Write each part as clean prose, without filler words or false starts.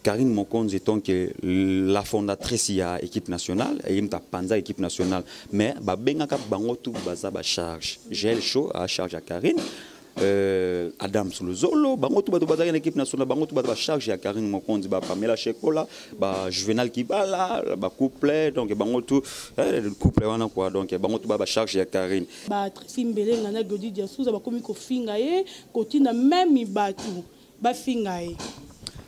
Karine Mokonzi étant que la fondatrice ya équipe nationale, ye moto apanza équipe nationale, mais babengaka bango tout baza ba charge. Gel Show a charge ya Karine, Adam Luzolo, bango tout bato bazalaki na équipe nationale, bango tout bato ba charge ya Karine Mokonzi, ba Pamela Shekola, ba Juvenal Kibala, ba couple, donc bango tout couple wana quoi, donc bango tout ba ba charge ya Karine. Batracy Mbelenga na Godi Diasuza bakomi kofinga ye, kotinda meme bato bafinga ye.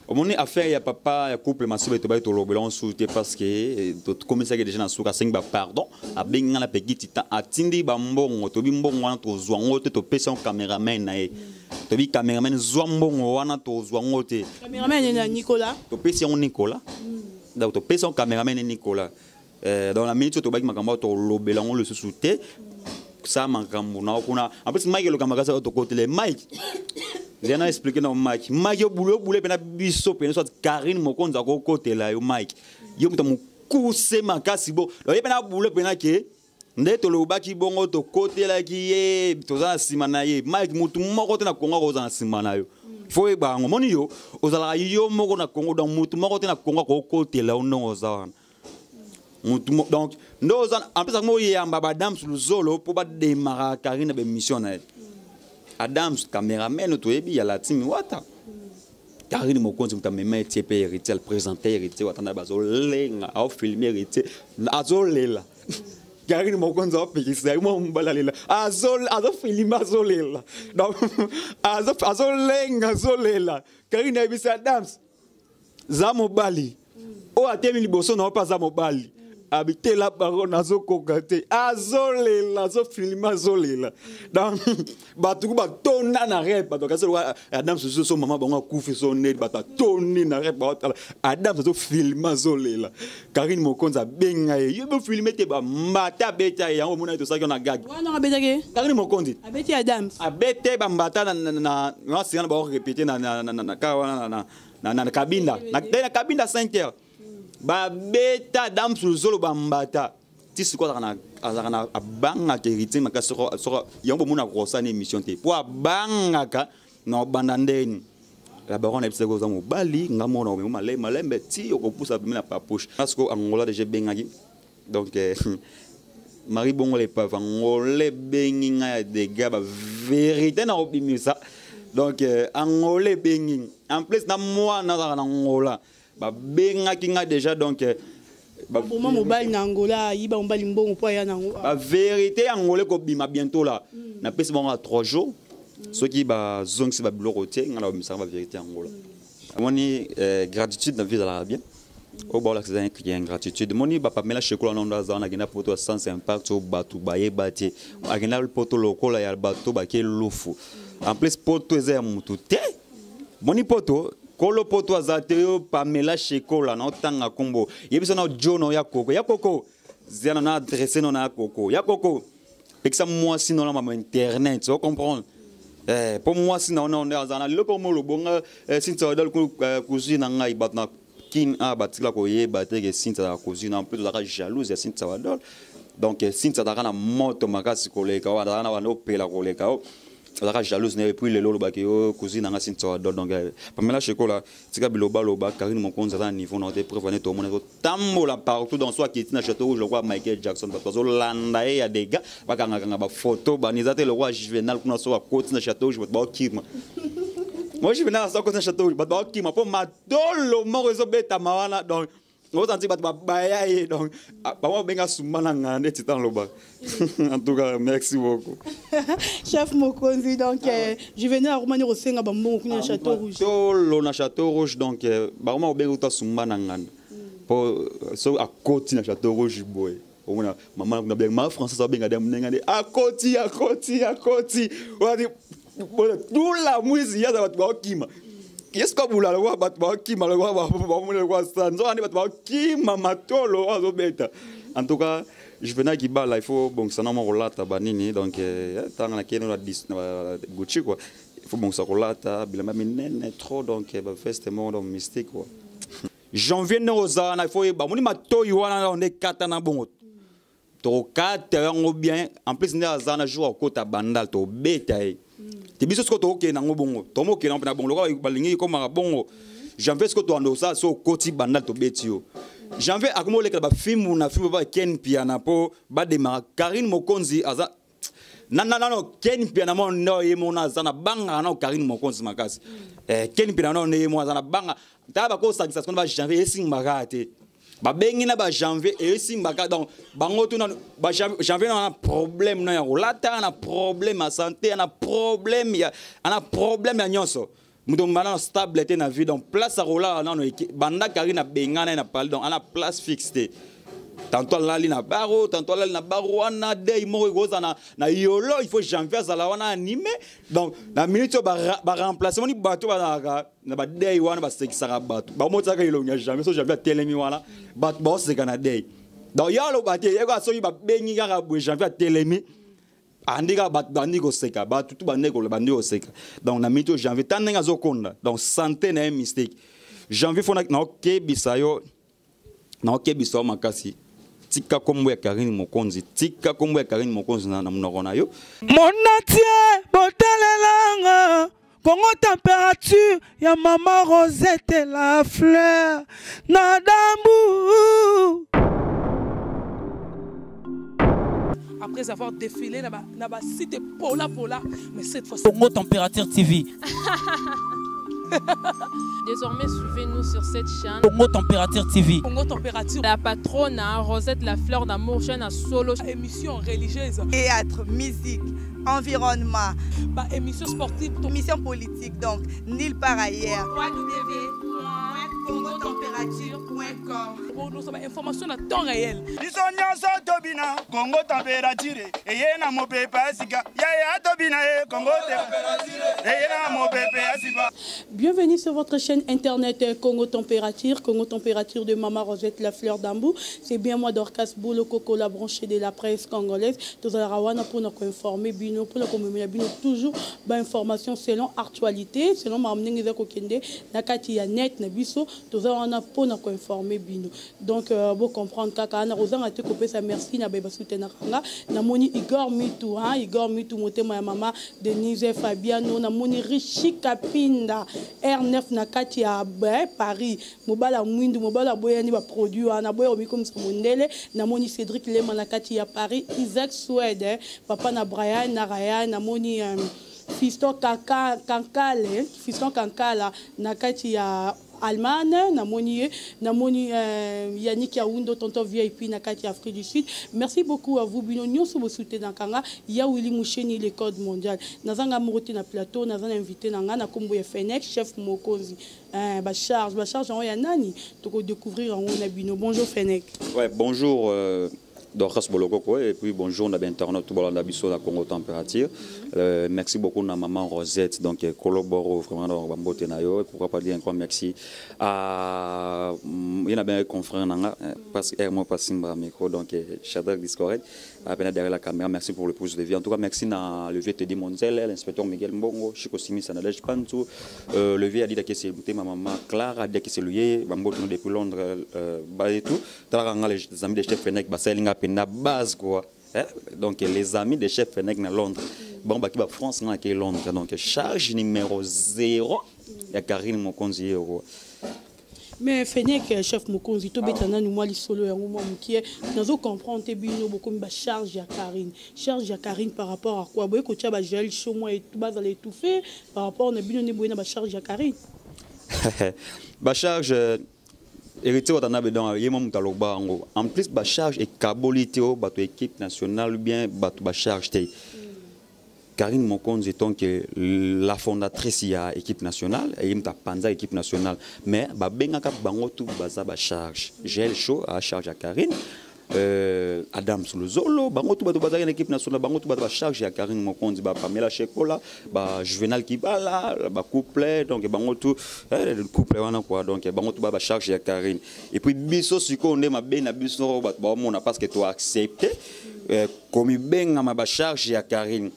Omoni, affaire ya papa ya couple Masiba, tobai tolobela nsu te, parce que tokomisaki déjà na suka. Asengi bapardon, abengi nga na Peki Titan, atindi bambongo. Tobi mbongo wana tozwa ngo te, topesi yango cameraman na ye. Tobi cameraman zwa mbongo wana, tozwa ngo te. Cameraman na Nicolas. Topesi yango Nicolas, donc topesi yango cameraman Nicolas. Donc na minute oyo tobaki makambo ayo, tolobela yango lisusu te. Sa makambo na kuna, en plus Mike eloka makasi oyo tokotele Mike. Nzela na expliquer na Mike. Mike, obule, obule mpena biso pene, soit Karine Mokonzi akokotela yo. Mike, yo moto mokuse makasi bo, donc ye mpena abule mpena ke nde tolobaki bongo, tokotelaki ye, toza na nsima na ye. Mike, motu moko te na Kongo akozala na nsima na yo. Fo oyeba yango. Moni, yo ozalaka yo moko na Kongo, donc motu moko te na Kongo akokotela yo ndongo oza wana. Mutu donc nde oza, en plus yango oyamba baAdams Luzolo mpo badémarrer Karine na baémission na ye. Adams cameraman toyebi ya Latimi Wata. Karine Mokonzi moto amema etie mpe Héritier, présente Héritier Wata na bazolenga, aofilmer Héritier azolela. Karine Mokonzi aopekisa ye mwa mobali alela, azofilmer, azolela, donc azolenga, azolela. Karine ayebisi Adams: "Za mobali oyo atemi liboso na yo mpe aza mobali." Abitela bango, nazokoka te, azolela, azofilmer, azolela. Donc bato ku batonda na rep, bato bakasi lokola Adam susu so mama bango akufi so neti bato atondi na rep, baotala Adam azofilmer, azolela. Karine Mokonzi abenga ye: "Yo bofilmer te." Bambata abeta ye, yango omona ye tosalaki na gag. Wana abetaki? Karine Mokonzi. Abeti Adams? Abete bambata na singa na baorépéter na kaka wana na Kabinda, na Kabinda 5 heures babeta Adams Luzolo bambata. Ti sikoyo azalaka na abangaka Héritier makasi. Soko yango bomona kosala na émission te mpo abangaka na obanda ndeni. La baronne ayebisaki: "Oza mobali, nga mona omema malembe malembe ti okopusa pembe na papouche." Sikoyo Angola déjà ebengaki, donc Marie Bongo lepave Angola ebengi ngai ya dega bavérité na kobimisa. Donc Angola ebengi, en plus na mwana azalaka na Angola, babengaki ngai déjà, donc Boma mobali na Angola, ayiba mobali mbongo mpo aya nango. Bavérité ya Angola ekobima bientôt la. Napesi bango ya 3 jours, soki bazongisi babiloko te, ngai na babimisaka bavérité ya Angola. Omoni, gratitude na vie ezalaka bien. Oyo baolakisa eza ingratitude. Moni, bapamela Shekola nondo aza wana, akenda poto ya sans impact oyo bato bayeba te. Akenda poto lokola ya bato bake lufu. En plus poto eza ya motu te. Moni, poto kolo poto aza te. Oyo Pamela Shekola na otanga nkombo, yebisa na jo na ya koko, ya koko zela na adresse no na ya koko, ya koko pekisa mwasi no na mama internet, ocomprendre? Mpo mwasi na ona nde aza na lelo mpo molobonga Cynthia Wadol cousine na ngai. Bato na Kine a batikala koyeba te ke Cynthia azalaka cousine. En plus ozalaka jalouse ya Cynthia Wadol, donc Cynthia azalaka na moto makasi koleka oyo azalaka na banda opela koleka oyo azalaka jalouse na ye. Puis lelo olobaki yo cousine na nga Cynthia Wadol. Donc Pamela Shekola, tika bilobaloba. Karine Mokonzi aza na niveau na yo te. Preuve ane tomona kotambola partout dans so akiti na Château Rouge lokola Michael Jackson, bato bazolanda ye ya dega, bakangakanga bafoto bani. Eza te lokola Juvenal kuna, so akoti na Château Rouge bato baokima. Moi Juvenal aso akoti na Château Rouge, bato baokima mpo matolo moko ezobetama wana. Donc ozanti bato babaya ye, donc bango babenga sumba na ngana nde titan loba. En tout cas, merci beaucoup. Chef Mokonzi, donc Juvenal akomani kosenga bambongo kuna na Château Rouge. Tolo na Château Rouge, donc bakoma kobenga uta sumba na nganda mpo so akoti na Château Rouge boye, omona mama kuna benga ma français, abenga de ndenge nde akoti, akoti, akoti wati tula mwisi yaza, bato baokima. Yesu kabula lokola bato baokima, lokola bamona lokola sa nzoka nde bato baokima matolo oyo azobeta. En tout cas, Juvenal Kibala, il faut bongisa na mwa kolata banini. Donc ntanga nakende na Gucci quoi, il faut bongisa kolata bilamba minene trop, donc baveste moko, donc mystique quoi. Janvier ndenge oza wana, il faut oyeba moni matoi wana nde ekata na bongo, tokokata yango bien. En plus nde aza na jour akota Bandal, tobeta ye te. Biso sikoyo tokokende yango bongo, tomokende yango mpena bongo lokola balingi ekomaka bongo. Janvier sikoyo toanda kosala so okoti bandal tobeti yo. Janvier akomi olekela bafilme na filme ba Ken Piana mpo bademaka Karine Mokonzi aza nano Ken Piana mo nde ye mona aza na bangaka nao Karine Mokonzi makasi. Ken Piana nao nde ye mo aza na banga tala bakosangisa sikoyo ba Janvier esimbaka te babengi na ba Janvier esimbaka. Donc bango tu nano ba Janvier na problème na ya kolata, na problème ya santé, na problème ya ana problème ya nyonso. Moto mbana na stable te na vie, donc place akolala nano banda Karine abengana ye na pale, donc ana place fixe te. Tantôt alali na baro, tantôt alali na baro wana dei moko ekozala na yolo. Il faut Janvier azala wana animé. Donc na minute oyo baremplace moni bato bazalaka na badei wana basekisaka bato, bamotisaka elongi ya Janvier. So Janvier atelemi wana, bato baoseka na dei. Donc ye aloba te, ye kaka soki babengi kaka boye, Janvier atelemi, andi kaka bato bandi koseka, bato tu bandi bandi koseka. Donc na minute oyo Janvier ta ndenge azokonda, donc santé na ye mystique. Janvier, fo naokebisa yo, naokebisa yo makasi: tika kombo ya Karine Mokonzi, tika kombo ya Karine Mokonzi na monoko na yo. Monatie botalelanga Congo Température ya mama Rosette la fleur na dambu. Après avoir défilé na ba site Pola Pola, mais cette fois Congo Température TV. Désormais, suivez-nous sur cette chaîne. Congo Température TV. Congo Température. La patronne, hein, Rosette la fleur d'amour, chaîne à solo. Émission religieuse. Théâtre, musique, environnement. Bah, émission sportive. Émission politique, donc, nulle part ailleurs. www.congotempérature.com. Bon, nous sommes information à temps réel. Biso nyonso tobina Kongo Température eye na mopepe ya sika yaya tobina ye Kongo eye na mopepe ya sika. Bienvenue sur votre chaîne internet Congo Température, Congo Température de Mama Rosette la fleur d'Ambou. C'est bien moi Dorcas Boulo Coco, la branchée de la presse congolaise. Tozala wana pour nous informer bino, pour nous communiquer bino toujours ba information selon actualité, selon ma ndenge eza kokende na kati ya net na biso, tozala wana pour nous informer bino. Donc bo comprendre kaka na rozanga te kopesa merci na ba soutenir nga. Na moni Igor Mitu, hein, Igor Mitu motema ya mama Denise Fabiano, na moni Richi Kapinda R9 na kati ya Paris, mobala mwindu, mobala boyani ba produit wana boya omikomisa mondele. Na moni Cédric Lema na kati ya Paris, Isaac Swede, hein, papa na Brian na Ryan, na moni Fiston Kaka Kankale, Fiston Kankala na kati ya Allemagne, na moni ye, na moni Yannick Yaoundo, tonton VIP na kati ya Afrique du Sud. Merci beaucoup à vous bino nyonso bo soutenir kanga ya Willy Moucheni le code mondial. Nazanga morote na plateau, nazanga invité na nga na kombo ya Fenech chef Mokonzi. Ba charge en ya nani toko découvrir en na bino. Bonjour Fenech. Ouais, bonjour Dorcas Bolokoko et puis bonjour na internaute bolanda biso na Congo Température. Merci beaucoup na maman Rosette, donc collabore vraiment dans bambote na yo. Pourquoi pas dire encore merci à il y a bien confrère nanga parce que moi pas simba micro, donc Shadrach Discoret à peine derrière la caméra. Merci pour le pouce de vie. En tout cas merci na le vieux Teddy Monzel, l'inspecteur Miguel Mbongo, Chico Simi Sanadej Pantou, le vieux Adida Kessé, ma maman Clara Adida Kessé bambote nous depuis Londres, bah et tout. Talanga les amis de chef Fenech ba salinga na base quoi. Eh? Donc les amis de chef Fenech na Londres. Bon bah qui va France na qui Londres. Donc charge numéro 0 ya Karine Mokonzi quoi. Mais Fenech chef Mokonzi to betana nous moi lisolo yango moi mukie nazo comprendre te bino beaucoup ba charge ya Karine. Charge ya Karine par rapport à quoi? Boye ko tia ba gel chaud moi et tout ba aller étouffer par rapport na bino ne boye na ba charge ya Karine. Ba charge héritier Watanabe donc ye mo mutu aloba yango. En plus ba charge ekaboli te o bato équipe nationale ou bien bato ba charge te. Karine Mokonzi étant que la fondatrice ya équipe nationale et mutu apanza équipe nationale, mais ba bengaka bango tout baza ba charge. Gel chaud a charge à Karine, Adam Luzolo, bango tout bato baza na équipe nationale, bango tout bato ba charge ya Karine Mokonzi, ba Pamela Shekola, ba Juvenal Kibala, ba couple, donc bango tout le couple wana quoi, donc bango tout ba charge ya Karine. Et puis biso siko nde mabe na biso bato ba mona parce que to accepter komi benga ma ba charge ya Karine.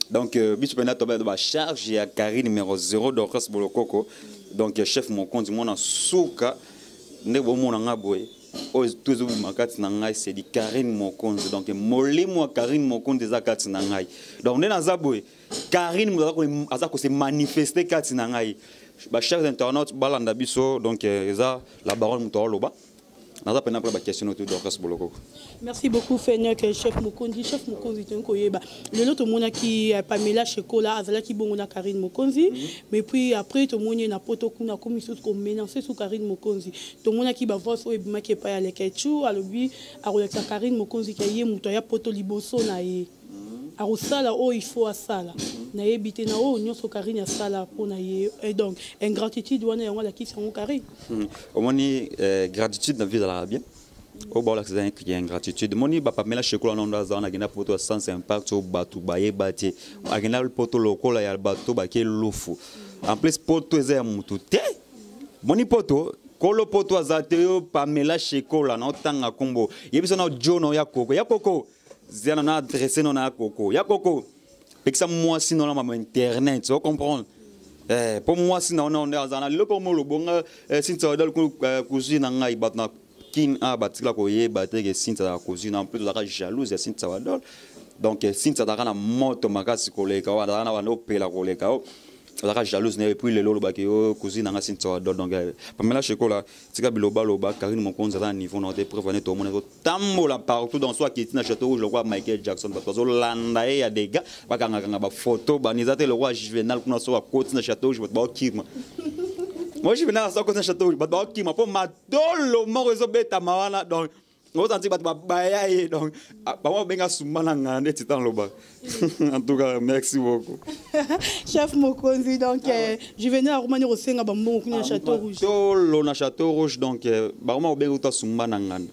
Donc biso pena to ba charge ya Karine numéro 0 Dorcas Bolokoko, donc chef Mokonzi mona suka nde bo mona nga boye oyo tozobima kati na ngai c'est di Karine Mokonzi. Donc molimo ya Karine Mokonzi eza kati na ngai. Donc nde naza boye, Karine moto aza kose manifester kati na ngai. Bachers internautes balanda biso, donc eza la baronne moto aoloba. Naza mpena mpona baquestion oyo Dorcas Bolokoko. Merci beaucoup, Fenek, chef Mokonzi. Chef Mokonzi, toyei koyeba, lelo tomonaki Pamela Shekola azalaki bongo na Karine Mokonzi, mais puis après tomoni ye na Poto kuna, akomi susu komenacer su Karine Mokonzi. Tomonaki bavoice oyo ebimaki epai ya Lekechu, alobi akolakisa Karine Mokonzi ke ye moto aya Poto liboso na ye, akosala oyo il faut asala. Nayebi te na oyo nyonso Karine asala mpona ye, et donc ingratitude wana yango alakisi yango Karine. Omoni, gratitude na vie ezalaka bien. Oyo baolakisa eza ingratitude. Omoni, bapamela Shekola nondo aza wana, akenda Poto ya sans impact oyo bato bayeba te. Akenda Poto lokola ya bato bake lufu. En plus, Poto eza ya motu te. Moni, Poto, kolo Poto aza te. Oyo Pamela Shekola na otanga nkombo, yebisa na jo na ya koko, ya koko zia na adresse no na ya koko, ya koko pekisa mwasi no na mama internet, ocomprendre? Mpo mwasi na wana nde aza na leloko mo olobonga Cynthia Odal, cousine na ngai. Bato na Kin a batikala koyeba te ke Cynthia azalaka cousine. En plus ozalaka jalouse ya Cynthia Wadol. Donc Cynthia azalaka na moto makasi koleka oyo azalaka na banda opela koleka oyo, azalaka jalouse na ye. Et puis lelo olobaki yo cousine na nga Cynthia Wadol. Donc Pamela Shekola, tika bilobaloba. Karine Mokonzi aza na niveau na yo te. Preuve ane tomona ezotambola partout dans so akiti na Château Rouge lokola Michael Jackson, bato bazolanda ye ya dega, bakangakanga bafoto bani. Eza te lokola Juvenal kuna, so akoti na Château Rouge, bato baokima. Moi, Juvenal aso akoti na Château Rouge, bato baokima mpo matolo moko ezobetama wana. Donc ozanti bato babaya ye. Donc bango babenga sumba na ngana nde titan loba. En tout cas, merci beaucoup. Chef Mokonzi, donc Juvenal akomani kosenga bambongo kuna na Château Rouge. Tolo na Château Rouge. Donc bakoma kobenga uta sumba na nganda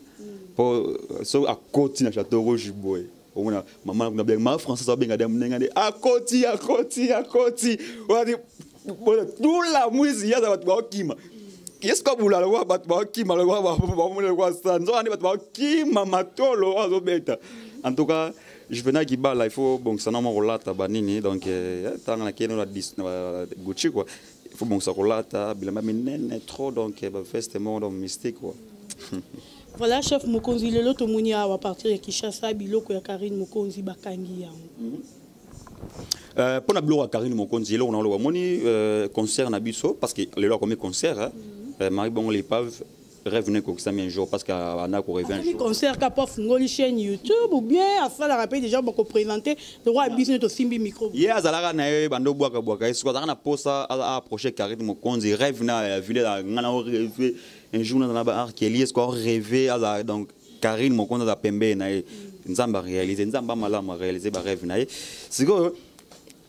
mpo so akoti na Château Rouge boye, omona mama kuna benga mama Français, abenga de ndenge nde akoti, akoti, akoti wadi tula mwisi yaza, bato baokima. Yesu kabula lokola bato baokima, lokola bamona lokola sa nzoka nde bato baokima matolo oyo azobeta. En tout cas, Juvenal Kibala, il faut bongisa na mwa kolata banini. Donc ntanga nakei na Gucci quoi, il faut bongisa kolata bilamba minene trop, donc baveste moko, donc mystique quoi. Voilà, chef Mokonzi, lelo tomoni awa partir ya Kinshasa, biloko ya Karine Mokonzi bakangi yango. Mpo na biloko ya Karine Mokonzi, eloko na oloba, omoni, concert na biso, parce que lelo akomi concert, hein? Marie Bongo l'épave, rêve ne ekokisami un jour, parce que anda korêve un jour. Concert ka po afungoli chaîne YouTube ou bien asalaka mpe déjà bakoprésente le roi biso nde tosimbi micro. Ye azalaka na ye bando bwaka-bwaka ye, soki azalaka na posa aapproche Karine Mokonzi, rêve na ya vile nga na orêve un jour nazala ba arkeli, est-ce orêve azala. Donc Karine Mokonzi aza pembeni na ye. Nzambe aréalise, Nzambe amalamu aréalise barêve na ye. Sikoyo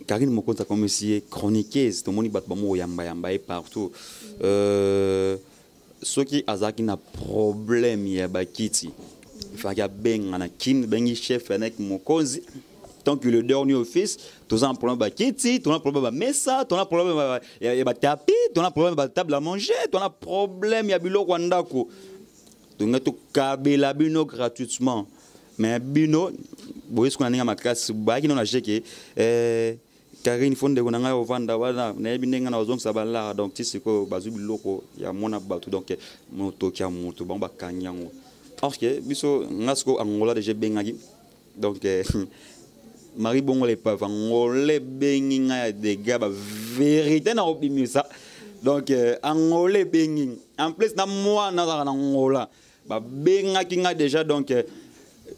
Karine Mokonzi akomisi ye chroniqueuse. Tomoni bato bamo koyambayamba ye partout. Soki azalaki na problème ya bakiti, ifaki abenga na Kini, bengi chef Anek Mokonzi tant que le dernier office. Toza na problème bakiti, toza na problème bamesa, toza na problème ya batapi, toza na problème ya batable à manger, toza na problème ya biloko ya ndako. Tongai tokabela bino gratuitement, mais bino boye soki na ndenge ya makasi bayaki nano na jeke. Karine fo ndeko na ngai ovanda wana, nayebi ndenge na ozongisa balara. Donc ti sikoyo bazwi biloko ya mona bato, donc motoki ya moto bango bakangi yango. Or que biso nga sikoyo Angola déjà ebengaki. Donc Marie Bongo l'épave, Angola ebengi ngai ya dégâts, bavérité na kobimisa. Donc Angola ebengi, en plus na mwana azalaka na Angola, babengaki ngai déjà. Donc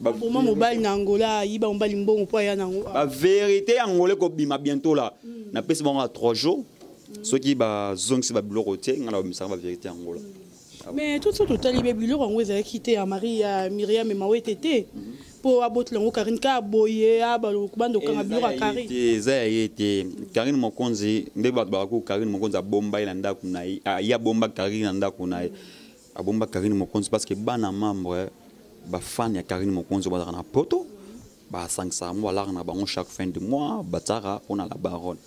Boma mobali na Angola, ayiba mobali mbongo mpo aya nango. Bavérité ya Angola ekobima bientôt là. Napesi bango ya 3 jours, soki bazongisi babiloko te, ngai na babimisaka bavérité ya Angola. Mais tout so totali be, biloko yango ezalaki te ya Marie ya Miriam Mawete te, mpo abotela yango Karine ka boye banda okanga biloko ya Karine. Eza ya ye te. Karine Mokonzi nde bato bakaku. Karine Mokonzi abomba ye na ndako na ye, ye abomba Karine na ndako na ye, abomba Karine Mokonzi parce que bana membre, bafani ya Karine Mokonzi bazalaka na Poto, basangisaka yango, balaka na bango chaque fin de mois, batiaka mpona la baronne.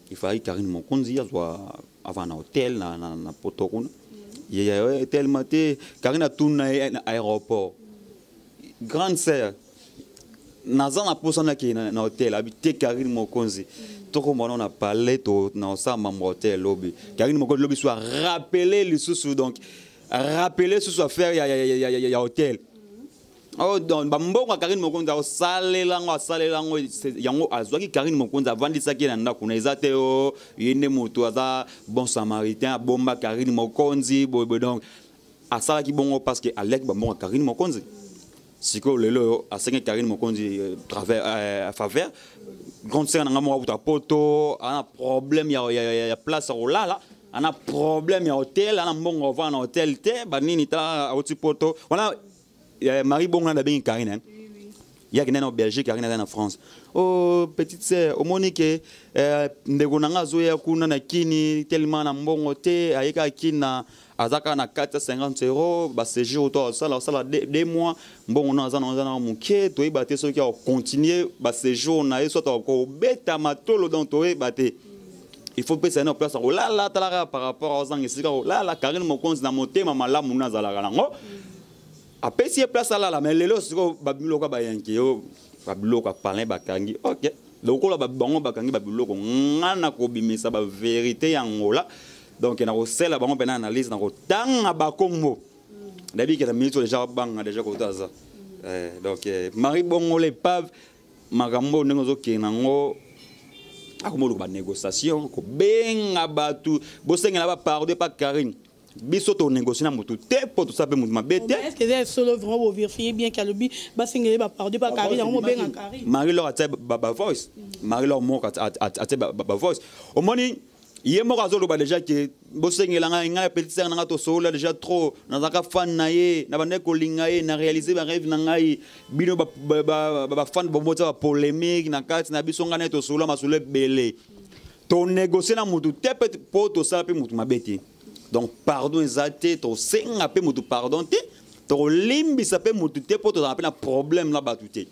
Il fallait Karine Mokonzi azwa avant na hôtel na Poto kuna. Ye tellement te Karine atuna ye na aéroport: "Grande sœur, naza na posa nakende na hôtel." Abi te, Karine Mokonzi, tokomona na palais to na osala mambo hôtel lobi. Karine Mokonzi lobi so arappeler lisusu, donc arappeler susu affaire ya hôtel. Oh, donc bambongo ya Karine Mokonzi akosalela yango, asalela yango, yango azwaki Karine Mokonzi, avandisaki ye na ndako na eza te. O ye nde moto aza bon samaritain, abomba Karine Mokonzi boyeboye. Donc asalaki bongo parce que aliaki bambongo ya Karine Mokonzi. Sikoyo lelo oyo asengi Karine Mokonzi travers faveur. Grande sœur na nga moko akuta poto, aza na problème ya place ya kolala, ana problème ya hotel, ana mbongo ovanda na hotel te, banini. Tala, auti poto wana, Marie Bongo na bengi Karine, hein? Yaki nde na Belgique, Karine aza na France. Oh, petite sœur, omoni ke ndeko na nga azoya kuna na Kini, tellement na mbongo te, ayeka Kini na aza kaka na 450 euro. Baséjour to asala, asala 2 mois, mbongo na aza na moke. Toyeba te soki akocontinue baséjour na ye, soit akobeta matolo. Donc toyeba te, il faut pesa ye na place kolala. Talaka par rapport azanga esika kolala, Karine Mokonzi na motema malamu na azalaka nango, apesi ye place alala. Mais lelo sikoyo babiloko bayanki yo, babiloko apalin bakangi. Ok, lokola bango bakangi babiloko, nga na kobimisa bavérité ya Ngola. Donc na kosala bango mpena analyse, na kotanga bakombo, nayebi ke na minute oyo déjà banga déjà kota aza. Donc Marie Bongo l'épave, makambo ndenge ozokende yango, akomoluka banégociation, kobenga bato, bosengela bapardon epa Karine. Biso tonégocie na motu te, mpo tosala mpe motu mabe te. Est-ce que eza solo vraiment? Bovérifier bien kalobi basengeli bapardon pa Karine, yango mobenga Karine. Marie Lor atie bavoice, Marie Lor moko atie bavoice. Omoni ye moko azoloba déjà ke bosengela ngai, ngai petite sœur na ngai, tosolola déjà trop, nazalaka fan na ye, na bandaki kolinga ye, na réalise barêve na ngai. Bino bafan bomotia bapolémique na kati na biso. Ngai na ye tosolola masolo ebele. Tonégocie na motu te mpe mpo tosala mpe motu mabe te. Donc pardon eza te, tosenga mpe motu pardon te, tokolimbisa mpe motu te, mpo tozala mpe na problème na bato te.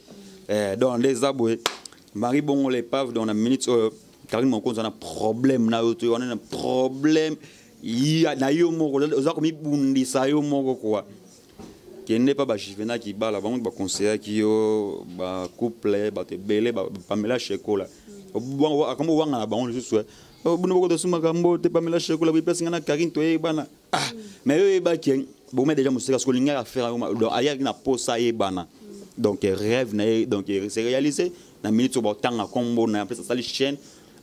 Donc nde eza boye, Marie Bongo l'épave. Donc na minute oyo, Karine Mokonzi aza na problème na yo te, wana na problème na yo moko, oza komibundisa yo moko kwa. Kende mpa bajuvenal kibala, bango baconseillaki yo, bacouple, bato ebele, Pamela Shekola akambo wanga na bango lisusu. Bino boko tosu makambo te. Pamela Shekola bipesi nga na Karine toyebana. Ah, mais yo oyebaki bome déjà mosika. Soki olingaki affaire, donc ayaki na posa ayebana, donc rêve na ye, donc c'est réalisé na minute oyo baotanga nkombo na ye. Mpesa asali chaîne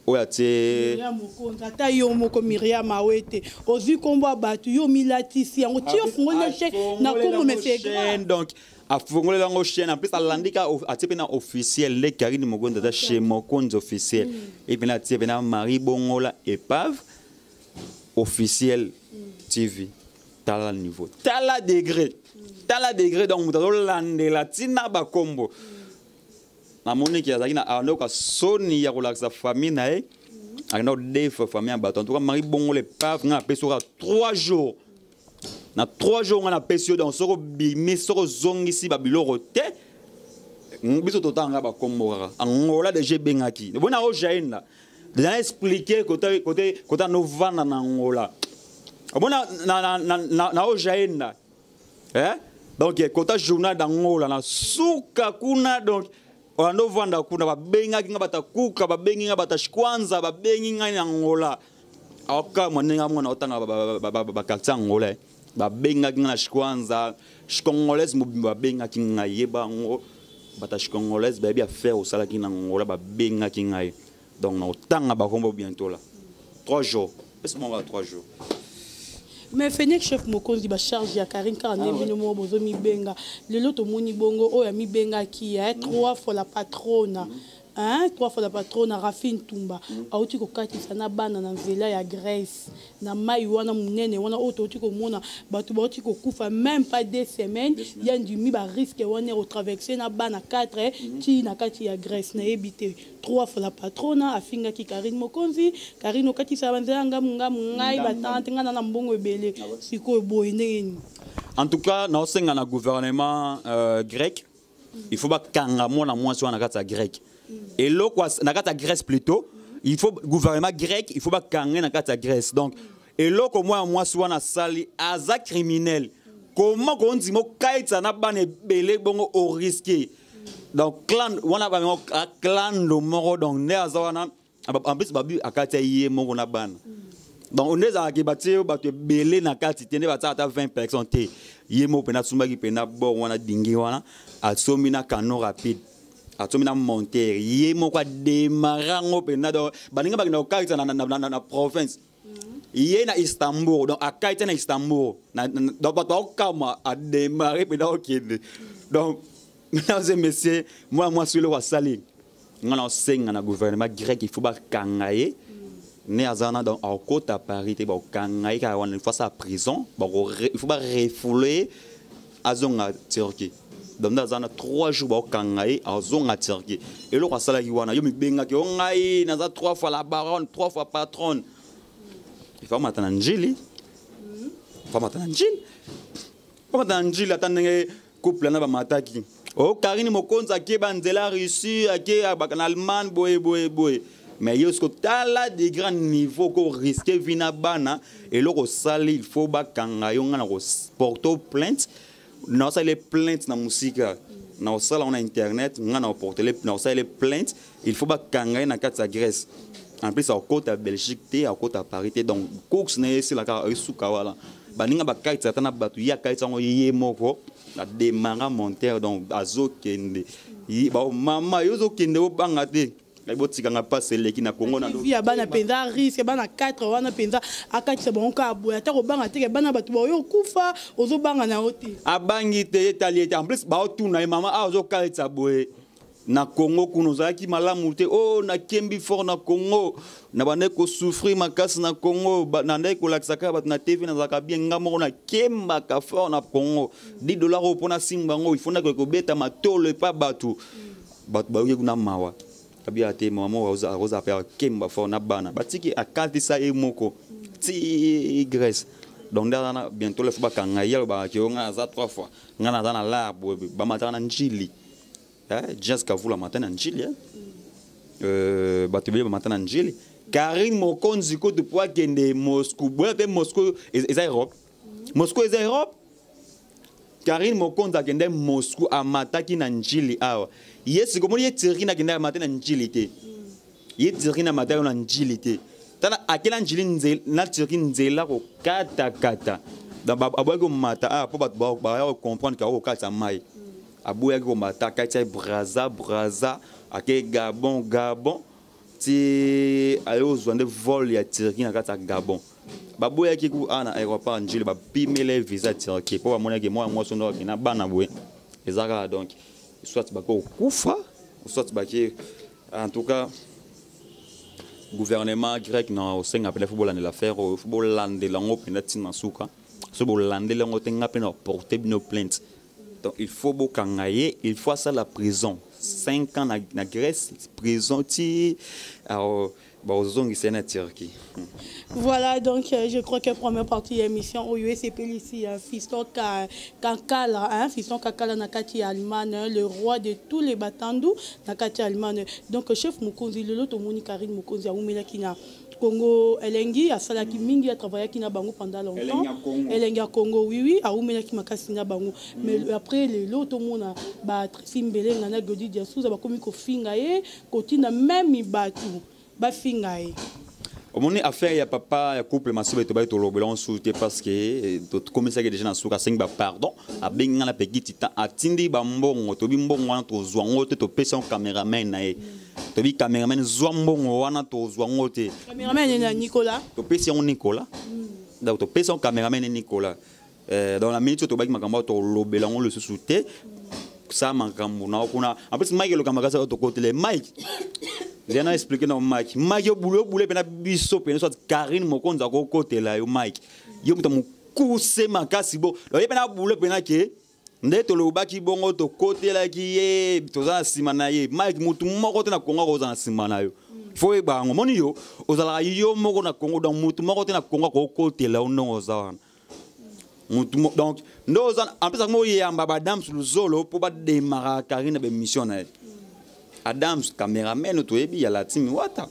oyo atie. Miriam Mokonzi, ata yo moko Miriam awe te, ozwi nkombo ya bato, yo milatisi yango ti ofungoli na chaîne na nkombo, mais c'est grave. Donc afungoleli yango chaîne, en plus alandi ka atie mpe na officiel nde Karine Mokonzi aza chez Mokonzi officiel, e mpe atie mpe na Marie Bongola épave officiel TV. Tala niveau, tala degré, tala degré. Donc moto azolandela ntina bakombo, namoniki azalaki na andoka soni ya kolakisa famille na ye, akenda kodefa famille ya bato. En tout cas, Marie Bongo l'épave, ngai napesi oka 3 jours. Na 3 jours ngai napesi yo. Donc soki obimi, soki ozongisi babiloko te, biso totanga bakombo kaka. Angola déjà ebengaki bona ojaenda déjà na expliqué côté côté côté anovanda na Angola, omona na ojaenda, eh? Donc kota journal d'Angola na suka kuna. Donc olanda ovanda kuna, babengaki nga bata kuka, babengi nga bata Shikwanza, babengi ngai na Angola. Aokamwa ndenge amona otanga baquartier Angola. Babengaki nga na Shikwanza, Congolaise mobimba babengaki ngai, yeba yango, bata Congolaise bayebi affaire osalaki na Angola, babengaki ngai. Donc na otanga bakombo bientôt là. 3 jours, pesa moko ya 3 jours. Mais Fenix Chef Mokonzi, bacharge ya Karine kaka nde bino moko bozomibenga. Lelo tomoni bongo oyo amibengaki ya trois fois la patronne, hein, trois fois la patronne Rafine Tumba, auti kokatisa na bana na nzela ya Grèce, na mai wana monene wana oyo touti komona bato bauti kokufa, même pas 2 semaines, ya ndimi barisque wana otraverse na bana 4 ti na kati ya Grèce. Nayebi te, trois fois la patronne afingaki Karine Mokonzi. Karine okatisa banzela ngamu ngamu, ngai batante, ngai na na mbongo ebele. Sikoyo boye ndenge nini? En tout cas, naosenga na gouvernement grec, il faut bakanga mwana mwasi wana na kati ya grec, eloko na kati ya Grèce plutôt. Il faut gouvernement grec, il faut bakanga na kati ya Grèce. Donc eloko mwana mwasi wana asali, aza criminel. Comment kondima okayitisa na bana ebele bongo, orisque? Donc clan wana bamengo clando moko. Donc nde aza wana, en plus babi akati ya ye moko na bana. Donc nde ezalaki batie bato ebele na kati te, nde batiaka ata 20 personnes te. Ye moko mpena asumbaki mpena bord wana, dingi wana, asombi na canot rapide, asombi na monteur, ye moko adémarrer yango mpena. Donc baninga bakenda kokatisa na province, ye na Istanbul. Donc akatisa na Istanbul, donc bato baokama, adémarrer mpena okende. Donc mesdames et messieurs, mwana mwasi eloko asali, nga na osenga na gouvernement grec, il faut bakanga ye. Ne aza wana, donc akota Paris te, bakokanga ye kaka wana. Il faut asala prison, il faut barefouler, azonga Turquie. Donc nde aza na 3 jours, bakokanga ye, azonga Turquie. Eloko asalaki wana, yo mibengaki o ngai naza trois fois la baronne, trois fois patronne, il faut amata na Njili, il faut amata na Njili, faut amata na Njili. Ata ndenge couple na bamataki o Karine Mokonzi, ake banzela Russie, ake na Allemagne, boye boye boye. Mais ye soki otala de grand niveau, ko risquer vie na bana, eloko osali, il faut bakanga yo. Nga na koporter plainte, na osala plainte na mosika, na osala ngo na internet, nga na oportele, na osalele plainte. Il faut bakanga ye na kati ya Grèce. En plus akota Belgique te, akota Paris te. Donc course na ye esila kaka, esuka wana. Baninga bakatisa ata na bato, ye akatisa yango ye moko, adémarrer monteur. Donc azokende, mama, yo ozokende, obanga te, botikanga mpasi eleki na Kongo. Na ya bana mpenza, risque bana 4 wana mpenza, akatisa bango kaka boye, ata kobanga teke bana bato baoyo okufa, ozobanga na yo te. Abangi te, etali ye te. En plus baotuna ye: mama, awa ozokalisa boye na Congo, kuna ozalaki malamu te? O oh, nakembi fort na Congo, na bandaki kosouffrir makasi na Congo, nandaki kolakisa kaka bato na TV nazalaka bien. Nga moko nakembaka fort na Congo. 10 $ oyo mpona simba yango, il faut nakoki kobeta matolo epa bato. Bato bayoki kuna mawa, abia te, mama akozala mpe akemba fort na bana, batiki akatisa ye moko ti Grèce. Donc nde aza na bientôt le faut bakanga ye. Alobaka ke o ngai naza trois fois, ngai naza na lar boye, bamataka na Njili. Jazz Kavula mata na Njili, bato ebele bamata na Njili. Karine Mokonzi kutu po akende Moscou boya te, Moscou eza Europe, Moscou eza Europe. Karine Mokonzi akende Moscou, amataki na Njili awa. Ye sikomoni ye Turquie, nakende amate na Njili te. Ye Turquie na amataki na Njili te. Tala, ake na Njili na Turquie, nzela kokatakata. Donc aboyaki komata awa mpo bato baya kocomprendre ke akokatisa mai. Aboyaki komata, akatisa Braza, Braza ake Gabon, Gabon ti aye ozwa nde vol ya Turquie. Na kati ya Gabon baboyaki ku awa na aéroport ya Njili, bapimele visa Turquie mpo bamonaki mwana mwasi ndo akende na bana boye, eza kaka donc soit bake kokufa, soit bake. En tout cas gouvernement grec, na osenga mpena, faut bolandela affaire oyo, faut bolandela yango mpenza ntina suka. So bolandeli yango te, nga mpe na porte bino plainte. Donc il faut bokanga ye, il faut asala prison 5 ans na Grèce, prison ti alors bazongisa ye na Turquie. Voilà, donc je crois que première partie de l'émission oyo esepeli ici, Fiston Kakala, hein, Fiston Kakala na kati ya Allemagne, le roi de tous les Batandu na kati ya Allemagne. Donc chef Mokonzi, lelo tomoni Karine Mokonzi awumelaki na Congo Elengi, asalaki mingi, atravaillaki na bango pendant longtemps. Elengi ya Congo, oui, awumelaki makasi na bango. Mais après lelo tomona ba Tracy Mbelenga na Godi Diasuza bakomi kofinga ye, kotinda même bato bafinga ye. Omoni affaire ya papa ya couple Masuba, tobaki tolobela nsusu te parce que tokomisaki déjà na suka. Asengi bapardon, abengi nga na peki titan, atindi bambongo. Tobi mbongo wana tozwa ngo te, topesi yango cameraman na ye. Tobi cameraman zwa mbongo wana, tozwa ngo te. Cameraman na Nicolas. Topesi yango Nicolas. Donc topesi yango cameraman Nicolas. Donc na minute oyo tobaki makambo oyo, tolobela yango lisusu te. Sa makambo na kuna. En plus Mike elokamba kasi oyo tokotele Mike, zia na expliquer na Mike. Mike, obule, obule mpena biso pene, soit Karine Mokonzi akokotela yo. Mike, yo moto mokuse makasi bo, donc ye mpena abule mpena ke nde tolobaki bongo, tokotelaki ye, toza na nsima na ye. Mike, motu moko te na Kongo akozala na nsima na yo. Faut oyeba yango. Moni yo ozalaka yo moko na Kongo, donc motu moko te na Kongo akokotela yo ndongo oza wana. Mutu donc nde oza. En plus akoma oyamba badams luzolo mpo badémarrer Karine na baémission na ye. Adams cameraman toyebi ya latimi wata.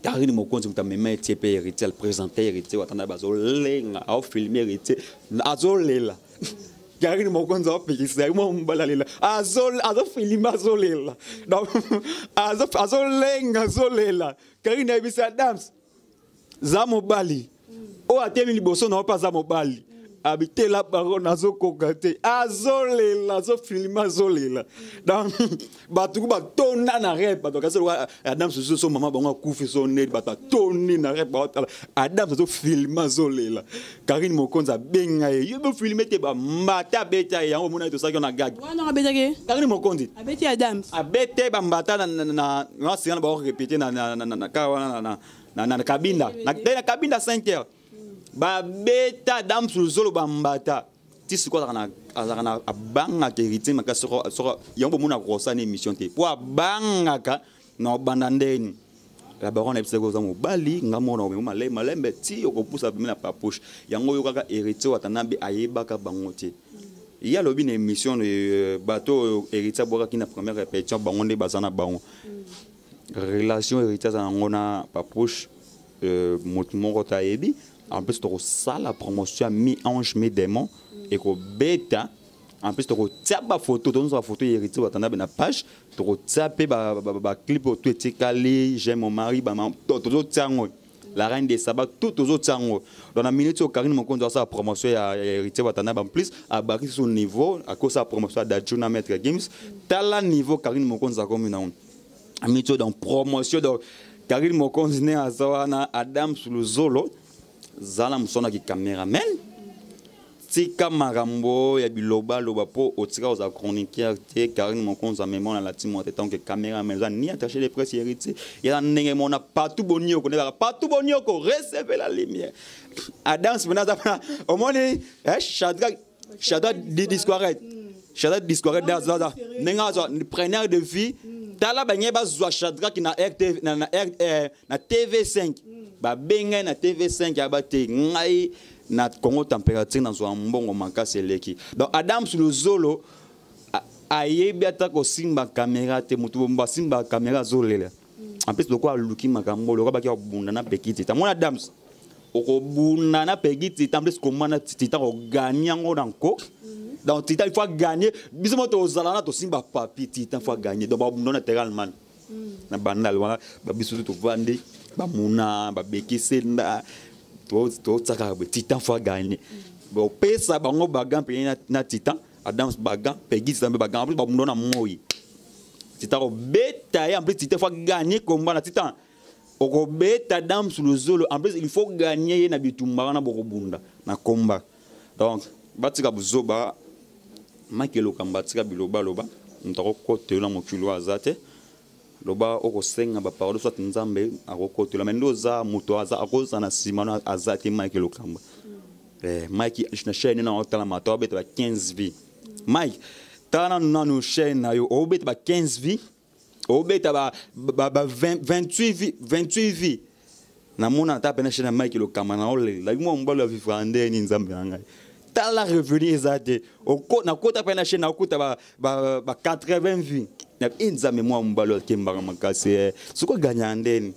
Karine Mokonzi moto amema etie mpe Héritier, présente Héritier wata na bazolenga, aofilmer Héritier azolela. Karine Mokonzi aopekisa ye mwa mobali alela, azofilmer, azolela. Donc azolenga, azolela. Karine ayebisi Adams. Za mobali oyo atemi liboso na yo mpe aza mobali abitela bango, nazokoka te, azolela, azofilme, azolela. Donc bato ku batonda na rep, bato bakasi lokola Adam susu so mama bango akufi so neti bato batondi na rep, baotala Adam azofilme, azolela. Karine Mokonzi abenga ye: "Yo bofilme te." Bambata abeta ye, yango omona ye tosalaki na gag. Wana abetaki? Karine Mokonzi. Abeti Adams? Abete bambata na singa na baorépété na kaka wana na Kabinda, na Kabinda 5 heures, babeta Adams Luzolo bambata ti sikoyo. Azalaka na abangaka Héritier makasi. Soko yango bomona kosala na émission te po abangaka na obanda ndeni. La baronne ayebisaki: "Oza mobali, nga mona omema malembe malembe ti okopusa pembe na Papouche." Yango oyo kaka Héritier Watanabe ayebaka bango te. Ye alobi na émission, bato oyo Héritier abwakaki na première répétition, bango nde baza na bango relation. Héritier aza nango na Papouche, motu moko te ayebi. En plus tokosala promotion ya mi ange mi démon ekobeta. En plus tokotia bafoto, tozozwa bafoto ya Héritier Watanabe na page, tokotia mpe baclip oyo to etikali, "J'aime mon mari", tozotia yango, "La reine de Saba", tout tozotia yango. Donc na minute oyo Karine Mokonzi asala promotion ya Héritier Watanabe, en plus abakisi so niveau, akosala promotion ya Dadju na Maître Gims. Tala niveau Karine Mokonzi akomi nango minute oyo. Donc promotion, donc Karine Mokonzi nde aza wana. Adams Luzolo, zala mosonaki cameraman, tika makambo ya bilobaloba mpo otika kozala chroniqueur te. Karine Mokonzi amema na lati mo te tant que cameraman, eza ni attaché de presse Héritier, eza ndenge mona partout bonioko nde kaka partout bonioko, recevez la lumière. Adams mpena aza mpena omoni Shadrack, Shadrack Disquaret, Shadrack Disquaret aza ndenge azwa preneur de vie. Tala bange bazwa Shadrack na RT, na TV5, babengai na TV5 ya bate ngai na Congo Température, nazwa mbongo makasi eleki. Donc Adams Luzolo ayebi ata kosimba caméra te, moto basimba caméra azolela. En plus lokola aluki makambo, lokola baki kobunda na Peki Tita, mona Adams okobunda na Peki Tita. En plus komana Tita koganye yango na nko. Donc Tita il faut gagner, biso mo tozala na tosimba papier, Tita faut gagner. Donc babunda na terrain Allemagne na Bandal wana, babiso tovandi, bamuna babekisenda, totiaka boye: "Titan faut gagner." Bopesa bango bagan mpe na Titan Adams bagan, Pegi Titan mpe bagan. En plus babunda na moi, Titan kobeta ye. En plus Titan faut gagner combat na Titan, okobeta Adams Luzolo. En plus il faut gagner ye na bitumba wana bokobunda na combat. Donc batika buzoba, Maki Lokamba, atika bilobaloba. Moto akokotela na mokili oyo aza te. Loba okosenga baparole, soit Nzambe akokotela me nde oza moto aza akozala na nsima no aza te. Mike Lokamba, Mike, na chaîne na otala mato obeta ba 15 vues. Mike, tala nanu nanu chaîne na yo, obeta ba 15 vues, obeta ba 28 vues, 28 vues. Namona ata pene chaîne ya Mike Lokamba na olela mwa mobali ya vivre ndeni. Nzambe na ngai, tala revenu eza te. Nakota mpe na chaîne, nakuta ba 80 vues. E Nzambe, mwa mobali akembaka makasi, soki oganya ndeni.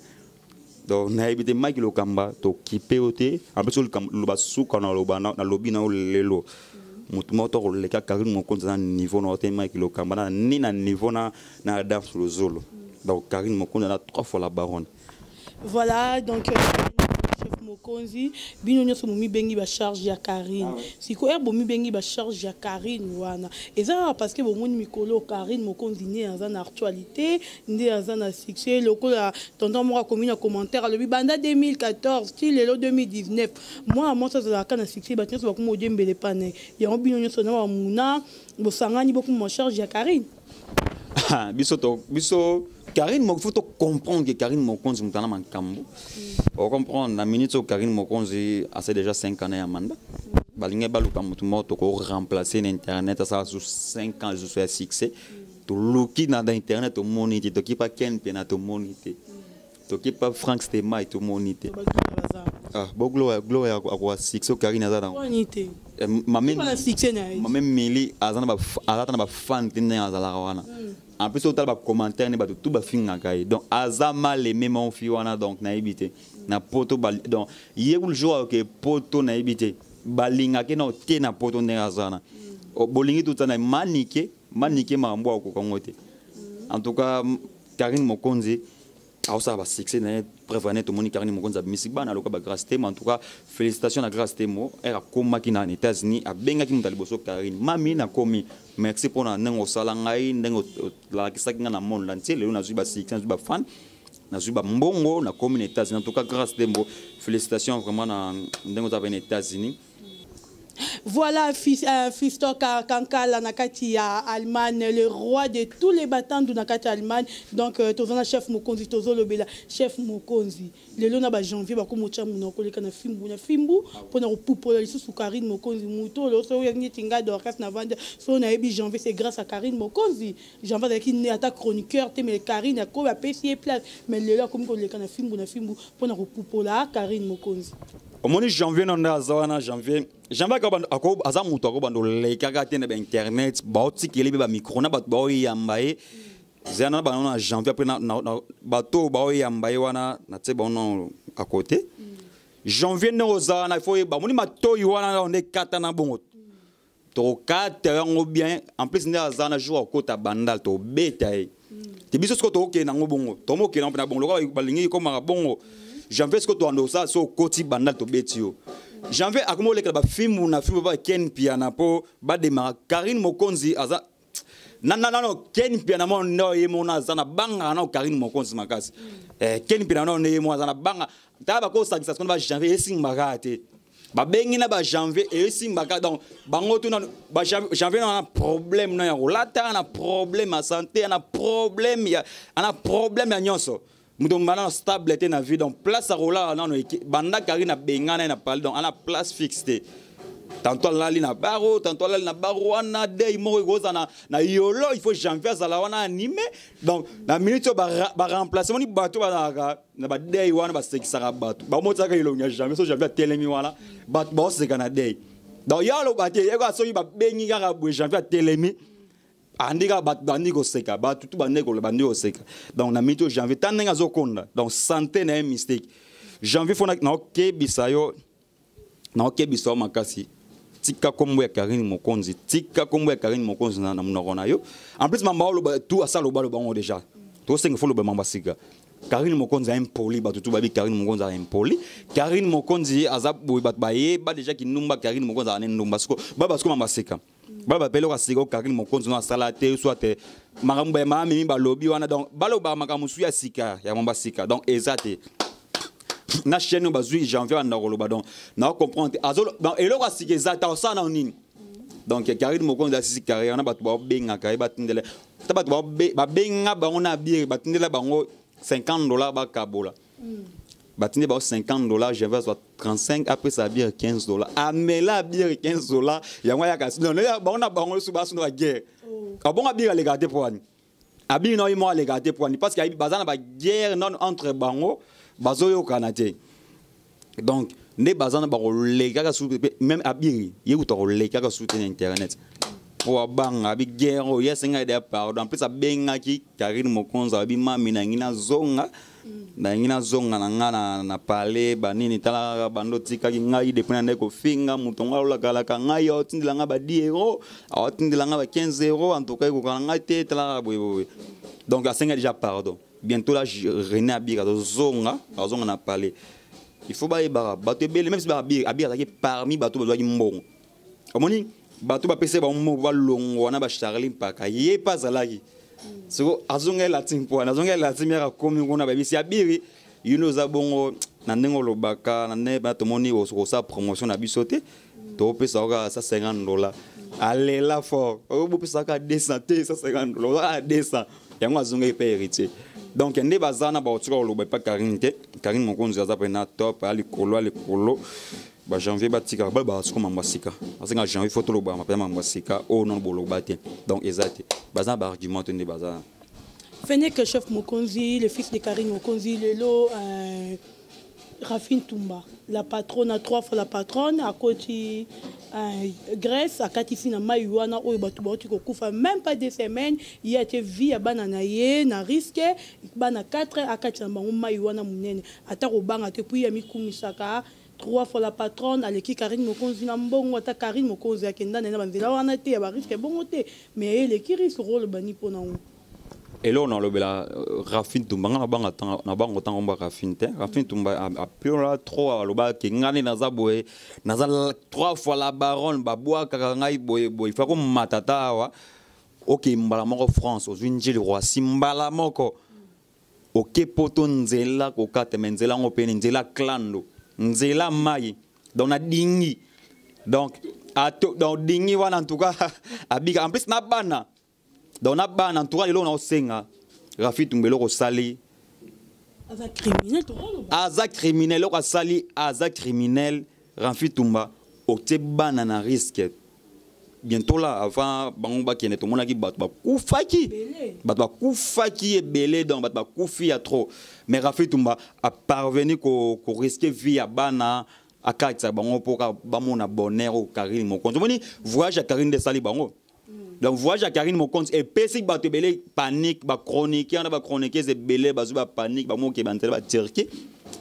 Donc nayebi te, Mike Lokamba, tokipe yo te. En plus loba suka na loba nalobi na yo lelo, motu moko to koleka Karine Mokonzi na niveau na yo te. Mike Lokamba na ni na niveau na Adams Lozolo. Donc Karine Mokonzi na trois fois la baronne. Voilà, donc chef Mokonzi, bino nyonso bomibengi bacharge ya Karine. Sikoyo ere bomibengi bacharge ya Karine wana, eza kaka parce que bomoni mikolo Karine Mokonzi nde aza na actualité, nde aza na succès. Lokola tonton moko akomi na commentaire, alobi banda 2014 ti lelo 2019, mwana mwasi azalaka na succès, bato nyonso bakoma odiembele epa na ye. Yango bino nyonso na bamuna bosangani, bokoma charge ya Karine? Biso to biso Karine, il faut comprendre que Karine Mokonzi moto ana makambo. Ocomprendre na minute oyo Karine Mokonzi asali déjà 5 ans ya mandat. Balingi baluka motu moko tokoremplace na internet, asala su 5 ans lisusu ya succès. Toluki na internet, tomoni te. Tokipa Ken mpe na tomoni te, tokipa Frank Stemai, tomoni te. Ah, bo Gloria, Gloria akoka succès Karine aza nango? Mame Mili aza ata na bafan te ndenge azalaka wana. En plus otala bacommentaire ne bato tu bafingaka ye, donc aza mal aimé mon fi wana. Donc nayebi te na poto, donc ye kulu jour akoke poto, nayebi te balingaki na te na poto ndenge aza wana. Bolingi tuta na Manike, Manike makambo akoka ngo te. En tout cas Karine Mokonzi. Aosala basuccès na ye. Preuve ane, tomoni Karine Mokonzi abimisi bana loka bagrâce Temo. En tout cas, félicitation na Grâce Temo. Ere akomaki na États-Unis, abengaki moto ya liboso Karine: "Mami, nakomi, merci mpona ndenge osala ngai, ndenge olakisaki ngai na monde entier. Lelo nazwi basuccès, nazwi bafan, nazwi bambongo, nakomi na États-Unis." En tout cas, Grâce Temo, félicitations vraiment na ndenge oza pe na États-Unis. Voilà, Fiston Kankala na kati ya Allemagne, le roi de tous les battants na kati ya Allemagne. Donc, tozana chef Mokonzi, tozolobela chef Mokonzi. Lelo na ba janvier bakomotya monoko leka na fimbu na fimbu mpona kopupola lisusu Karine Mokonzi. Moto oyo so oyo neti nga Dorcas na vanda so nayebi janvier, c'est grâce à Karine Mokonzi. Janvier azalaki ne ata chroniqueur te, mais Karine akomi apesi ye place. Mais lelo akomi koleka na fimbu na fimbu mpona kopupola Karine Mokonzi. Omoni janvier no nde aza wana. Janvier aza moto akobanda olekaka te na bainternet, baotikeli mpe bamicro na bato baoyamba ye. Zela na bango na janvier apres bato oyo baoyamba ye wana, na tie bango na à côté. Janvier ndenge oza wana, il faut oyeba, omoni matoi wana nde ekata na bongo, tokokata yango bien. En plus, nde aza na jour akota Bandal, tobeta ye te. Biso sikoyo tokokende yango bongo, tomokende yango mpe na bongo lokola balingi ekomaka bongo. Janvier sikoyo toanda kosala so okoti Bandal, tobeti yo. Janvier akomi olekela bafilmu na filmu ba Ken Piana mpo bademaka Karine Mokonzi. Aza nano Ken Piana mo nde ye mona aza na bangaka nao Karine Mokonzi makasi. Ken Piana nao nde ye mo aza na banga. Tala, bakosangisa sikoyo na bajanvier, esimbaka te. Babengi na bajanvier, esimbaka. Donc bango tu nano janvier na problème na ya kolata, na problème ya santé, na problème ya, ana problème ya nyonso. Moto mbanda na stable te na vie. Donc place akolala nano banda Karine abengana ye na pali, donc ana place fixe te. Tantôt alali na baro, tantôt alali na baro wana. Dei moko ekozala na yolo, il faut janvier azala wana animé. Donc na minute oyo baremplace, moni bato bazalaka na badei wana, basekisaka bato, bamotisaka elongi ya janvier. So janvier atelemi wana, bato baoseka na dei. Donc ye aloba te, ye kaka soki babengi kaka boye, janvier atelemi, andi kaka bato bandi koseka, bato tu bandi bandi koseka. Donc na minute oyo janvier ta ndenge azokonda, donc santé na ye mystique. Janvier, fo naokebisa yo, naokebisa yo makasi: tika kombo ya Karine Mokonzi, tika kombo ya Karine Mokonzi na monoko na yo. En plus, mamba oloba tu asa loba loba yango déjà, tosenga fo loba mamba sika. Karine Mokonzi impoli, bato tu babi Karine Mokonzi aza impoli, Karine Mokonzi aza boye. Bato bayeba déjà kindumba, Karine Mokonzi aza ne ndumba. Siko baba siko mamba sika baba bapele oka sika. Karine Mokonzi no asala te, soit te makambo ya mamimi balobi wana. Donc balobaka makambo mosusu ya sika ya mamba sika. Donc eza te na chaîne oyo bazwi janvier banda koloba. Donc na comprendre te, donc eloko ya sika eza te, osala nao nini? Donc Karine Mokonzi asisi carrière na bato babengaka ye, batindela ta bato babenga bango na bire, batindela bango 50 $, bakabola, batindi bango 50 $. Je vais azwa 35, apesa abire 15 $, amela abire 15 $. Yango ayaka bango na bango lisusu basuna baguerre. Abongo abire alekaka te mpo wani, abiri na ye moko alekaka te mpo wani, parce que baza na baguerre nano entre bango, bazoyokana te. Donc nde baza na bakolekaka su même abiri ye kuta kolekaka su te na internet mpo abanga abi guerre oyo. Ye asenga ede pardon. En plus, abengaki Karine Mokonzi, abi: "Mami, nangi nazonga, nangi nazonga na nga na pale banini. Tala kaka bando otikaki ngai depuis na nde kofinga moto ngo alolakalaka ngai, aotindela ngai ba 10 €, aotindela ngai ba 15 €. En tout cas, ekoka na ngai te. Tala kaka boye boye." Donc asenga déjà pardon. Bientôt là, René Abiri azozonga, azonga na palais. Il faut bayebaka bato ebele, même si Abiri, Abiri azalaki parmi bato bazwaki mbongo. Omoni bato bapesa bango mbongo, balongwa na bacharli mpaka ye mpe azalaki. Siko azonga elati mpo wana azonga elati miaka akomi kuna, bayebisi Abiri: "Yo nde oza bongo na ndenge olobaka na ndenge bana, tomoni kosala promotion na biso te, topesa kaka 150 $." Alela fort: "Bopesa kaka 200 te, 150 $, oza kaka 200." Yango azongaki mpe héritier. Donc nde baza na baotika koloba epa Karine te. Karine Mokonzi aza mpena top, aya likolo ya likolo. Bajanvier batikaka balobaka siko mambo ya sika. Asenga janvier, fo tolobaka mpenza mambo ya sika oyo nono boloba te. Donc eza te, baza na baargument te nde baza. Fenek chef Mokonzi, le fils de Karine Mokonzi, lelo Rafine Tumba, la patronne, trois fois la patronne, akoti Grèce, akatisi na mai wana oyo bato bauti kokufa même pas 2 semaines. Ye atie vie ya bana na ye na risque, bana 4, akati na bango mai wana monene, ata kobanga te. Puis amikumisaka trois fois la patronne, aleki Karine Mokonzi na mbongo. Ata Karine Mokonzi akenda na ye na banzela wana te ya barisque bongo te, mais ye eleki risque. Role bani mpo nango? Eloko nalobela Raphine Tumba, nga nabanga tanga nabango tanga mba Raphine te. Raphine Tumba apiola trop, alobaki nga nde naza boye, naza trois fois la baronne, babwakaka ngai boye boye, fa komata ta awa oke mbala moko France, ozwi Njili Roissy mbala moko, oke poto nzela kokata, me nzela yango pene nzela klando, nzela mai, donc na dingi, donc ato, donc dingi wana en tout cas abika en plus na bana. Donc na bana en tout cas eloko na osenga Rafi Tumba, eloko osali aza criminel, tokoloba. Aza criminel, eloko asali aza criminel. Rafi Tumba, otie bana na risque. Bientôt là, avant bango bakende, tomonaki bato bakufaki, bato bakufaki ebele, donc bato bakufi ya trop, mais Rafi Tumba a parvenu ko risquer vie ya bana, akatisa bango mpo bamona bonheur oyo Karine Mokonzi. Omoni voyage ya Karine nde esali bango. Donc voyage ya Karine Mokonzi epesi bato ebele panique, bachronique wana, bachroniqueuse ebele bazwi bapanique, bamoke banzela baturquie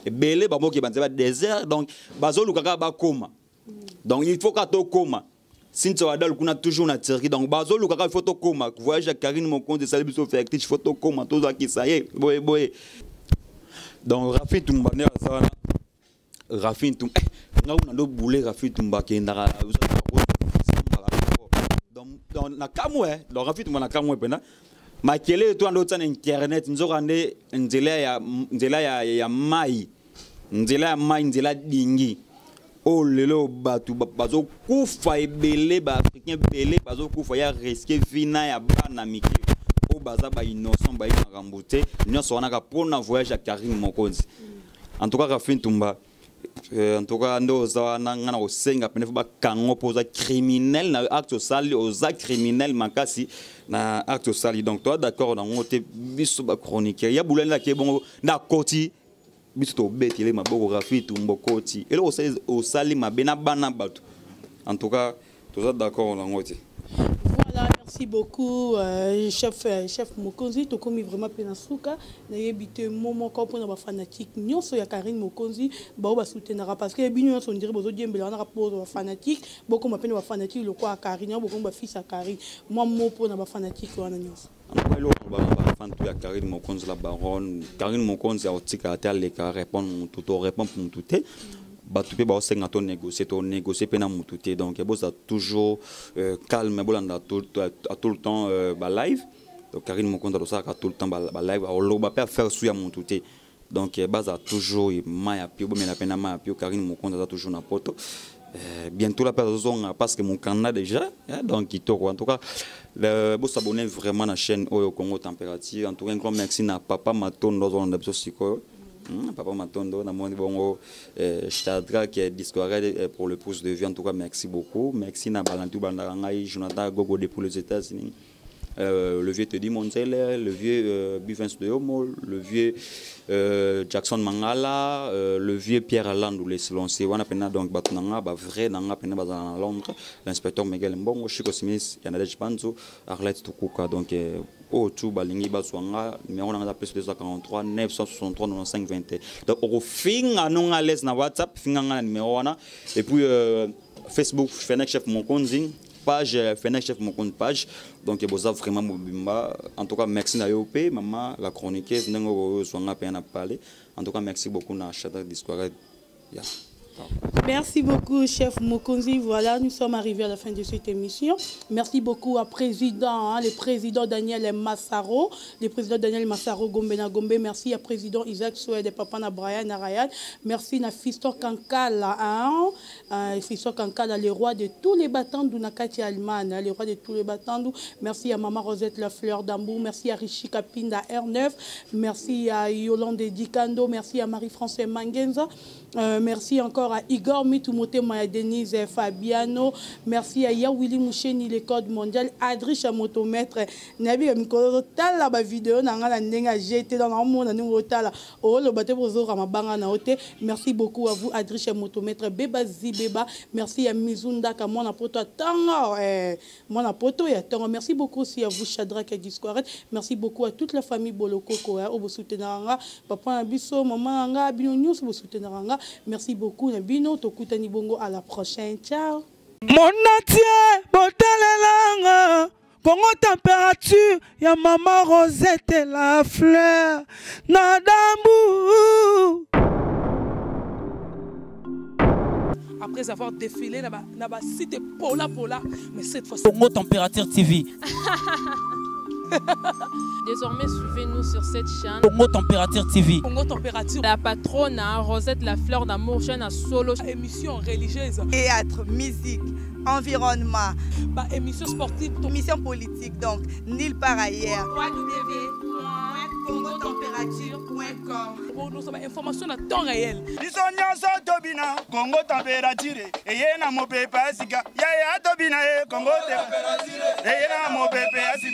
ebele, bamoke banzela badésert, donc bazoluka kaka bakoma. Donc il faut kaka tokoma Cynthia Wadal kuna toujours na Turquie, donc bazoluka kaka il faut tokoma. Voyage ya Karine Mokonzi esali biso vertige, il faut tokoma, tozwakisa ye boye boye. Donc Rafi Tumba nde aza wana. Rafi Tumba, nga kuna ndo bule Rafi Tumba akendaka donc na kamwe, donc Rafi Tumba na kamwe mpena makelele to ando otsa na internet, nzoka nde nzela ya nzela ya mai, nzela ya mai, nzela dingi oyo lelo bato bazokufa ebele, baafricain ebele bazokufa, ya risque vie na ya bana mike oyo baza bainnocent, bayi makambo te, nyonso wana kaka mpona voyage ya Karine Mokonzi. En tout cas Rafi Tumba, en tout cas nde oza wana, nga na kosenga pene fo bakango mpo oza criminel na acte osali, oza criminel makasi na acte osali. Donc toza d'accord nango te, biso bachroniqueur ya bulani nake bongo nde akoti biso tobetele maboko. Rafi Tumba okoti eloko osali mabe na bana bato, en tout cas toza d'accord nango te. Voilà, merci beaucoup, chef Mokonzi. Tokomi vraiment pe na suka. Nayebi te mo moko mpona bafanatique nyonso ya Karine Mokonzi bao basoutenaka, parce que bino nyonso ondire bozodiembela wana po bafanatique, bokoma mpe na bafanatique lokola ya Karine, yango bokoma bafils ya Karine. Mwa mo mpona bafanatique wana nyonso. En tout cas eloko nalobaka bafan to ya Karine Mokonzi la baronne, Karine Mokonzi akotikala te aleka répondre motu to répondre motu te. Bato mpe baosenga to négocier, to négocier mpe na motu te. Donc bozala toujours calme, bolanda à tout le temps balive. Donc Karine Mokonzi alosalaka tout le temps balive, aloba mpe affaire su ya motu te. Donc bazala toujours mai ya pio, bomela mpe na mai ya pio. Karine Mokonzi aza toujours na poto, bientôt la mpe azozonga parce que mokanda déjà, hein, donc kitoko. En tout cas bosabonner vraiment na chaîne oyo Congo Température. En tout cas un grand merci na papa Matondo azolanda biso sikoyo. Papa Matondo, namoni bongo Shadrach Discoiré pour le pouce de vie. En tout cas merci beaucoup, merci na Balantu bandaka ngai Jonathan Gogo depuis les États-Unis, le vieux Teddy Monzele, le vieux Bivens de Yomo, le vieux Jackson Mangala, le vieux Pierre Alandou, les Silencieux, wana pena, donc bato nanga, ba vrai nanga pena bazala na Londres, l'inspecteur Miguel Mbongo, Chico Smith, Yanadej Banzo, Arlette Tukuka, donc oyo tu balingi bazwa nga, numéro nanga eza plus 243 963 95 21. Donc okofinga nonga à l'aise na WhatsApp, finga nga na numéro wana. Et puis Facebook Fenech Chef Mokonzi page, Fenech Chef Mokonzi page. Donc boza vraiment mobimba. En tout cas merci na yo pe mama la chroniqueuse ndenge ozwa nga pe na parler. En tout cas merci beaucoup na Shadrach Discoiré. Yeah. Merci beaucoup, chef Mokonzi. Voilà, nous sommes arrivés à la fin de cette émission. Merci beaucoup à président, hein, le président Daniel Massaro, le président Daniel Massaro Gombe na Gombe. Merci à président Isaac Soued, papa na Brian Arayan. Merci na Fiston Kankala, hein, Fiston Kankala, le roi de tous les battants d'Unakati Allemagne, hein, le roi de tous les battants. Merci à Maman Rosette La Fleur d'Ambour. Merci à Richie Kapinda R9. Merci à Yolande Dikando. Merci à Marie-François Mangenza. Merci encore à Igor Mitumote Maya Denise Fabiano. Merci à Yawili Moucheni, le code mondial. Adri Chamotomètre. Nabi Mikolo tala ba vidéo na nga na ndenga GT dans le monde na tala. Oh le bateau bozo ramabanga na ote. Merci beaucoup à vous Adri Chamotomètre. Beba Zibeba. Merci à Mizunda ka mwana poto tanga mwana poto ya tanga. Merci beaucoup aussi à vous Shadrach et Discoiret. Merci beaucoup à toute la famille Bolokoko hein, obo soutenir papa na biso, maman nga bino nyonso bo soutenir nga. Merci beaucoup na bino, tokutani bongo à la prochaine. Ciao. Mon entier, botalelanga. Congo Température ya mama Rosette la fleur na dambu. Après avoir défilé na ba site pola pola, mais cette fois Congo Température TV. Désormais, suivez-nous sur cette chaîne. Congo Température TV. Congo Température. La patronne, hein, Rosette la fleur d'amour, chaîne à solo. Émission religieuse. Théâtre, musique, environnement. Bah, émission sportive. Émission politique, donc, nulle part ailleurs. www.congotempérature.com Pour nous, information à temps réel. Biso nyonso tobina Congo Température eye na mopepe ya sika yaya tobina ye Congo Température eye na mopepe ya sika.